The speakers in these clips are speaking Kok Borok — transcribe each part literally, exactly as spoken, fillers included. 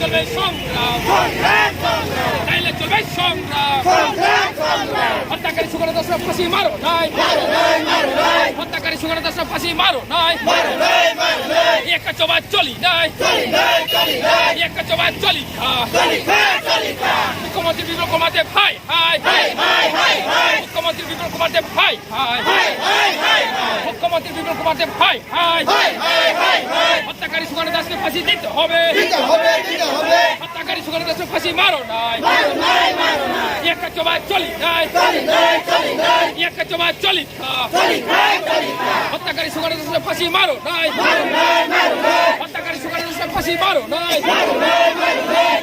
চলবে সংগ্রাম। তাইলে চলবে সংগ্রাম। হত্যাকারী সুকান্ত দাসরা ফাঁসি মারো নাই। হত্যাকারী সুকান্ত দাসরা ফাঁসি মারো নাই। এক চবা চলি নাই। এক চবা চলি খা। মুখ্যমন্ত্রী বিপ্লব কুমার দেব হায় হায়। মুখ্যমন্ত্রী বিপ্লব কুমার দেব হায় হায়। মুখ্যমন্ত্রী বিপ্লব কুমার দেব হায় হায়। হত্যাকারী সুকান্ত দাসকে ফাঁসি দিতে হবে। হত্যাকারী সুকান্ত দাসকে ফাঁসি মারো নাই। এক চবা চলি নাই। এক চবা চলি খা। হত্যাকারী সুকান্ত দাসকে ফাঁসি মারো নাই। হত্যাকারী সুকান্ত দাসকে ফাঁসি মারো নাই।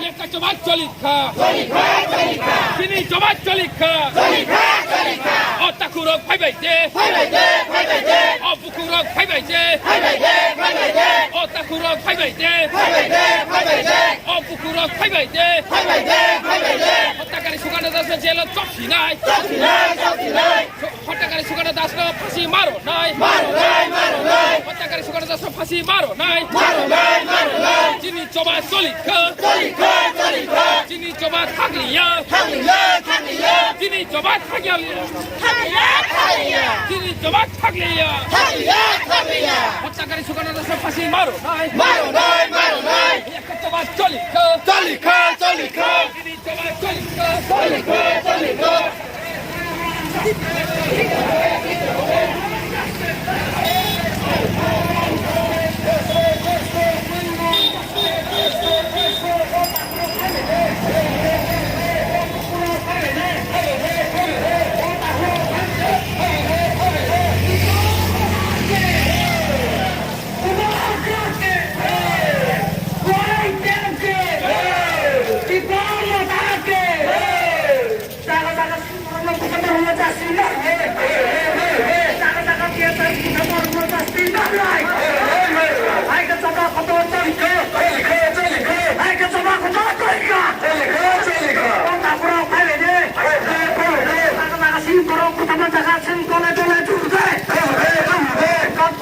এক চবা চলি খা। Chini choba choli kha. O takhurok phai bai de. O bukhurok phai bai de. O takhurok phai bai de. O bukhurok phai bai de. Hottakari Sukanta Das no jelo chopsinai. Hottakari Sukanta Das no phasi maro nai. Hottakari Sukanta Das no phasi maro nai. Chini choba choli kha. Chini choba thakliya. Chini choba thakliya. Chini choba thakliya. Hottakari Sukanta Das no phasi maro nai. Ekta choba choli kha. Chini choba choli kha.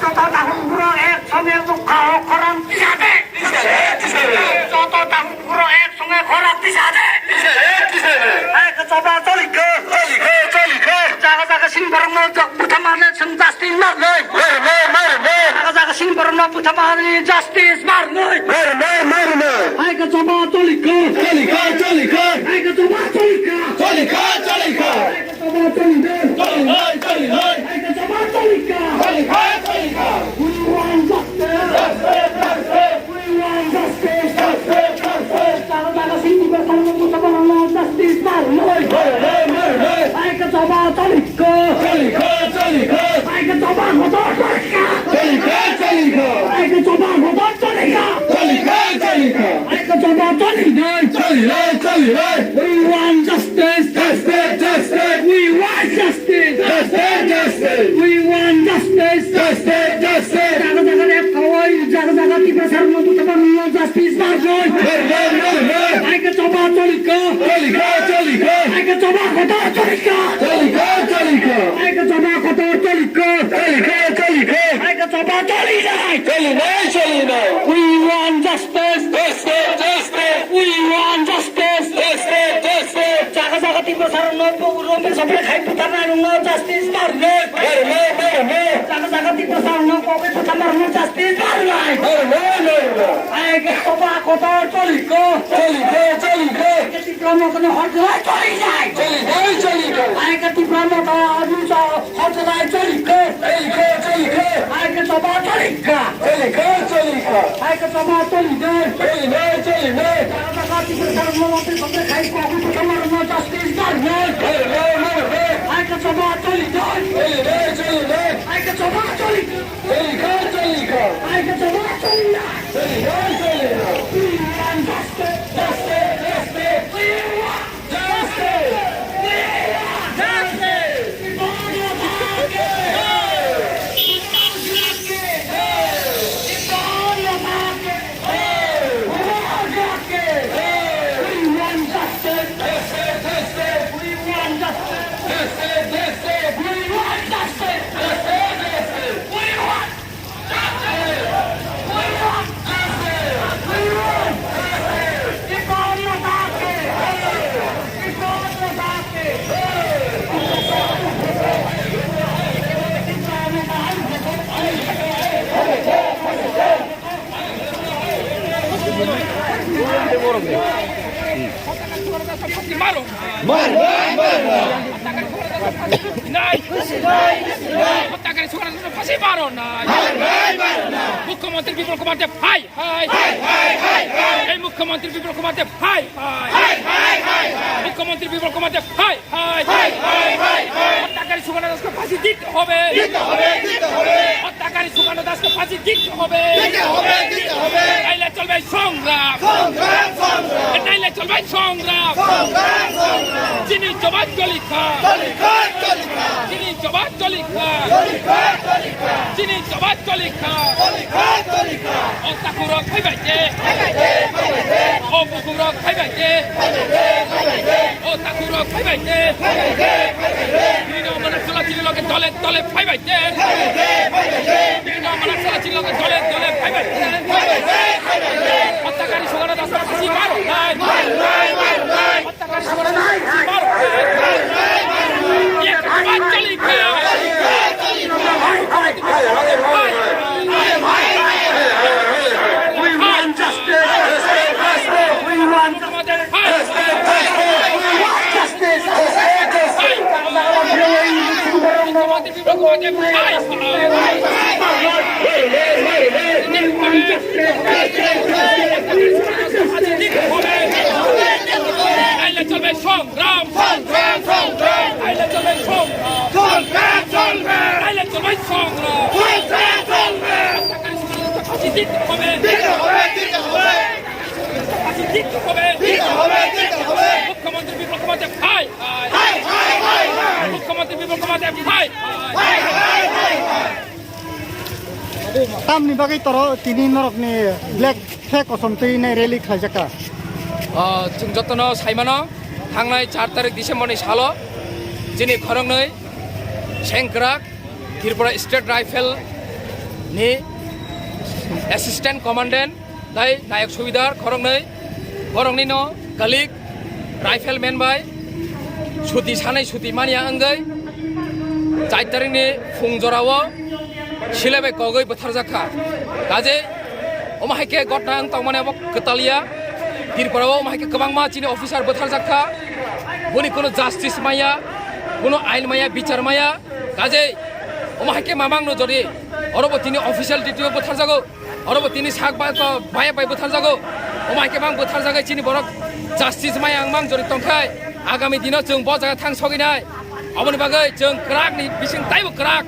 Joto tahun pura ek songya mukha okoran tiyade. Joto tahun pura ek songya khora tiyade. Hai ke choba choli kha. Jaga jaga sing borok no jok buthamane sing justice marnai. Jaga jaga sing borok no buthamane justice marnai. Hai ke choba choli kha. Hai ke choba choli kha. Choli nai, choli nai. Choli nai, choli nai. Hai ke choba choli kha. Choli kha, choli kha. We want justice. Justice, justice. We want justice. Justice, justice. Jaga jaga sing borok no buthamane justice marnai. Marnai, marnai. Hai ke choba choli kha. Choli kha, choli kha. Hai ke choba kotor choli kha. Choli kha, choli kha. Hai ke choba kotor choli kha. Choli kha, choli kha. Hai ke choba choli nai. Choli nai, choli nai. We want justice. Justice, justice. We want justice. Justice, justice. We want justice. Justice, justice. Jaga jaga rep khawai, jaga jaga Tiprasa rok no buthamane justice marnai. Marnai, marnai. Hai ke choba choli kha. Choli kha, choli kha. Hai ke choba kotor choli kha. Choli kha, choli kha. Hai ke choba kotor choli kha. Choli kha, choli kha. Hai ke choba choli nai. Choli nai, choli nai. We want justice. Justice, justice. We want justice. Justice, justice. Jaga jaga Tiprasa rok no rombe sobre khai butharnai rok no justice marnai. Marnai, marnai. Jaga jaga Tiprasa rok no kobe butharnai rok no justice marnai. Marnai, marnai. Hai ke choba kotor choli kha. Choli kha, choli kha. Tipra Motha ni hor jolai choli nai. Choli nai, choli nai. Hai ke Tipra Motha ni hor jolai choli kha. Choli kha, choli kha. Hai ke choba choli kha. Choli kha, choli kha. Hai ke choba choli nai. Choli nai, choli nai. Jaga jaga Tiprasa rok no rombe sobre khai kobe butharnai rok no justice marnai. Marnai, marnai. Hai ke choba choli nai. Choli nai, choli nai. Hai ke choba choli kha. Choli kha, choli kha. Hai ke choba choli nai. Choli nai, choli nai. We want justice. Justice, justice. We want justice. We want justice. We want justice. We want justice. We want justice. We want justice. We want justice. Maro. Mar, mar, mar, mar. Hottakari Sukarno Dasko pasi maro nai. Mar, mar, mar, mar. Mukhyamantri Biplab Kumar Deb hai hai. Hai, hai, hai, hai. Ei Mukhyamantri Biplab Kumar Deb hai hai. Hai, hai, hai, hai. Mukhyamantri Biplab Kumar Deb hai hai. Hai, hai, hai, hai. হত্যাকারী সুকান্ত দাসকে ফাঁসি দিতে হবে। দিতে হবে, দিতে হবে। হত্যাকারী সুকান্ত দাসকে ফাঁসি দিতে হবে। দিতে হবে, দিতে হবে। নাইলে চলবে সংগ্রাম। সংগ্রাম, সংগ্রাম। নাইলে চলবে সংগ্রাম। সংগ্রাম, সংগ্রাম। চিনি জবাব চলি খা। চলি খা, চলি খা। চিনি জবাব চলি খা। চলি খা, চলি খা। চিনি জবাব চলি খা। চলি খা, চলি খা। O takhurok phaibai de. Phaibai de, phaibai de. O bukhurok phaibai de. Phaibai de, phaibai de. O takhurok phaibai de. Phaibai de, phaibai de. Bini no mana sala chini loge dole dole phaibai de. Phaibai de, phaibai de. Bini no mana sala chini loge dole dole phaibai de. Phaibai de, phaibai de. হত্যাকারী সুকান্ত দাসকে ফাঁসি মারো নাই। মারো নাই, মারো নাই। We want justice. We want justice. We want justice. আইলে চলবে সংগ্রাম। সংগ্রাম, সংগ্রাম। আইলে চলবে সংগ্রাম। সংগ্রাম, সংগ্রাম। আইলে চলবে সংগ্রাম। সংগ্রাম, সংগ্রাম। হত্যাকারী সুকান্ত দাসকে ফাঁসি দিতে হবে। দিতে হবে, দিতে হবে। ফাঁসি দিতে হবে। দিতে হবে, দিতে হবে। মুখ্যমন্ত্রী বিপ্লব কুমার দেব হায় হায়। হায় হায়, হায় হায়। মুখ্যমন্ত্রী বিপ্লব কুমার দেব হায় হায়। হায় হায়, হায় হায়। Tamni bagwi toro tini norokni black flag kosom twi nai rally khlaijak kha? Ah, chwng jotono saimano, thangnai char tarik December ni salo chini khoroknwi sengkrak Tripura State Rifle ni Assistant Commandant tei nayok subidar khoroknwi, boroknino colleague rifleman bai suti sanai suti manya wngwi char tarikni phung jorao silai bai kogwi bwtharjak kha. Kaje omo hai khe gotna wng tongmani abo kwtal ya. Tripura o omo hai khe kwbangma chini officer bwtharjak kha, boni kuno justice maya, kuno ain maya, bichar maya. Kaje omo hai khe mamang no jodi oro bo tini official duty o bwtharjago. Oro bo tini sak bai ko bai bai bwtharjago. Omo hai khe mang bwtharjagai chini borok justice maya ang mang jori tongkhai. Agami dino chwng bo jaga thang sogwi nai. Aboni bagwi chwng kwrak ni bising taibo kwrak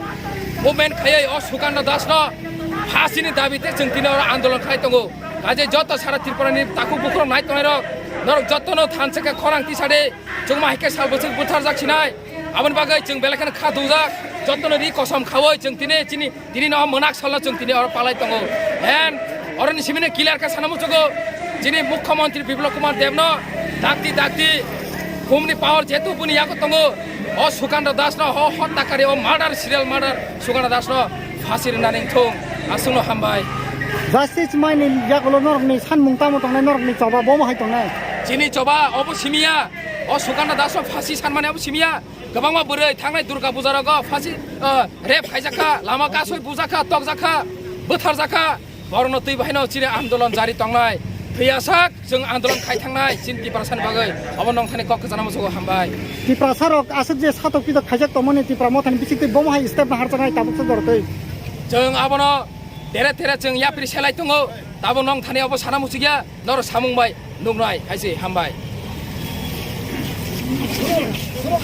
movement khaiwi o Sukanta Das no phasini dabi te chwng tini oro andolon khai tongo. Kaje joto sara Tripura ni takhuk bukhurok nai tongnai rok, norok joto no thansa khe khorang tisa de. Chwng ma hai khe sal bwswk bwtharjak sinai. Aboni bagwi chwng belai kheno kha dujak. Joto no ri kosom khawi chwng tini chini Tini no mwnak salno chwng tini oro palai tongo. Hen oroni simino clear khe sana muchugo. Chini Mukhyamantri Biplab Kumar Debno dakti dakti khumni power jehetu boni yago tongo. O Sukanta Das no, o hottakari, o murder, serial murder Sukanta Das no phasi rwnani wngthung. Aswkno hambai. Justice maini yagulo norokni sanmung tamo tongnai, norokni choba bomo hai tongnai? Chini choba obo simiya. O Sukanta Das no phasi sanmani obo simiya. Kwbangma bwrwi thangnai Durga Puja rogo phasi, ah, rape khaijak kha, lama kasui bujak kha, tokjak kha, bwtharjak kha. Borokno twi bahaino chini andolon jari tongnai. Phiya sak chwng andolon khai thangnai chini Tiprasani bagwi. Obo nongthani kok kwchana muchugo hambai. Tiprasa rok aswk je satok pitok khaijak tongmani Tipra mothani bisingtwi bomo hai step no harjaknai tabuk se jorotwi. Chwng abono tere tere chwng yapri selai tongo. Tabuk nongthani obo sana muchugya. Noro samung bai nuknai hai se hambai.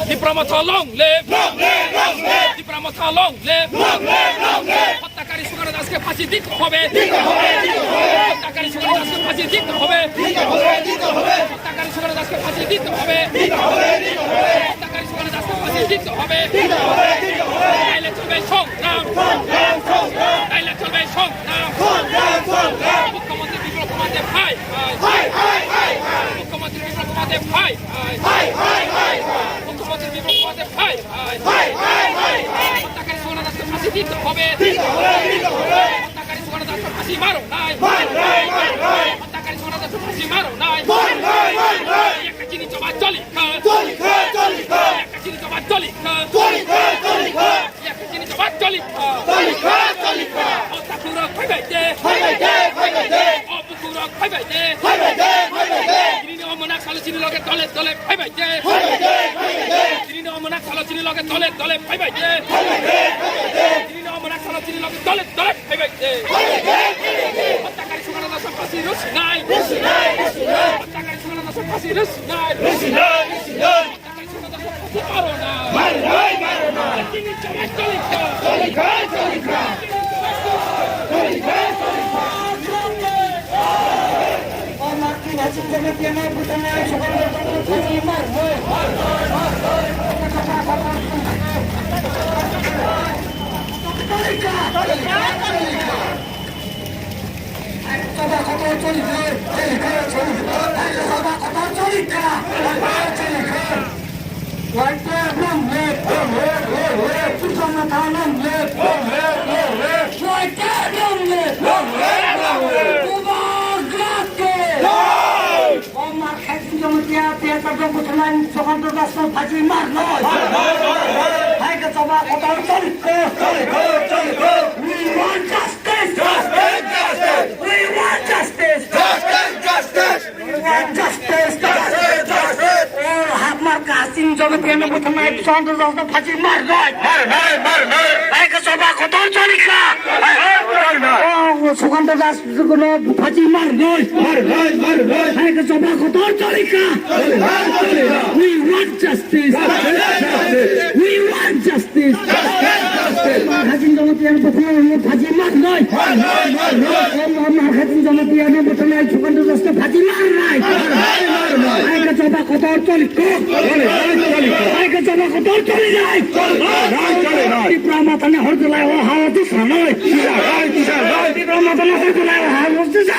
Tipra Motha long live! Long live, long live! Tipra Motha long live! Long live, long live! হত্যাকারী সুকান্ত দাসকে ফাঁসি দিতে হবে! দিতে হবে, দিতে হবে! হত্যাকারী সুকান্ত দাসকে ফাঁসি দিতে হবে! দিতে হবে, দিতে হবে! হত্যাকারী সুকান্ত দাসকে ফাঁসি দিতে হবে! দিতে হবে, দিতে হবে! হত্যাকারী সুকান্ত দাসকে ফাঁসি দিতে হবে! দিতে হবে, দিতে হবে! নাইলে চলবে সংগ্রাম! সংগ্রাম, সংগ্রাম! নাইলে চলবে সংগ্রাম! সংগ্রাম, সংগ্রাম! মুখ্যমন্ত্রী বিপ্লব কুমার দেব হায় হায়! হায় হায়, হায় হায়! মুখ্যমন্ত্রী বিপ্লব কুমার দেব হায় হায়! হায় হায়, হায় হায়! মুখ্যমন্ত্রী বিপ্লব কুমার দেব হায় হায়! হায় হায়, হায় হায়! হত্যাকারী সুকান্ত দাসকে ফাঁসি দিতে হবে! দিতে হবে, দিতে হবে! হত্যাকারী সুকান্ত দাসকে ফাঁসি মারো নাই! মারো নাই, মারো নাই! হত্যাকারী সুকান্ত দাসকে ফাঁসি মারো নাই! মারো নাই, মারো নাই! একটা চিনি চোবা চলি খা! চলি খা, চলি খা! একটা চিনি চোবা চলি খা! চলি খা, চলি খা! একটা চিনি চোবা চলি খা! চলি খা, চলি খা! ও তাকুরা খাইবাই দে! খাইবাই দে, খাইবাই দে! ও বুকুরা খাইবাই দে! খাইবাই দে, Chini loge dole dole phaibai de. Chini no mona khalo chini loge dole dole phaibai de. Chini no mona khalo chini loge dole dole phaibai de. Hottakari Sukanto Das phasi rusinai. Hottakari Sukanto Das phasi rusinai. Hottakari Sukanto Das phasi maronai. Maronai, maronai. Chini chomai cholikha. Cholikha, cholikha. Long live! Long live! Long live! Long live! Long live! Long live! Long live! Long live! Bubagra ke! Long live! O Markhesin Jamatia, Tiacha Dong Buthulan, Sukanto Das no phaji mar noi. Hai ka choba kotor choli ko. Choli ko, choli ko. We want justice. Justice, justice. We want justice. Justice, justice. We want justice. Justice, justice. O Markhesin Jamatia no buthulan, Sukanto Das no phaji mar noi. Mar noi, mar noi. Hai ka choba kotor choli ka. Hai, hai, mar noi. O Sukanto Das Kono phaji mar noi. Mar noi, mar noi. Hai ka choba kotor choli ka. Choli noi, choli noi. We want justice. Justice, justice. We want justice. Justice, justice. Markhesin Jamatia no buthulan no phaji mar noi. Mar noi, mar noi. Markhesin Jamatia no buthulan Sukanto Das no phaji mar noi. Mar noi, mar noi. Hai ka choba kotor choli ko. Choli noi, choli noi. Hai ka choba kotor choli noi. Choli noi, choli noi. Tipra Motha ni hor jolai o ha o tisa noi. Tisa noi, tisa noi. Tipra Motha ni hor jolai o ha o tisa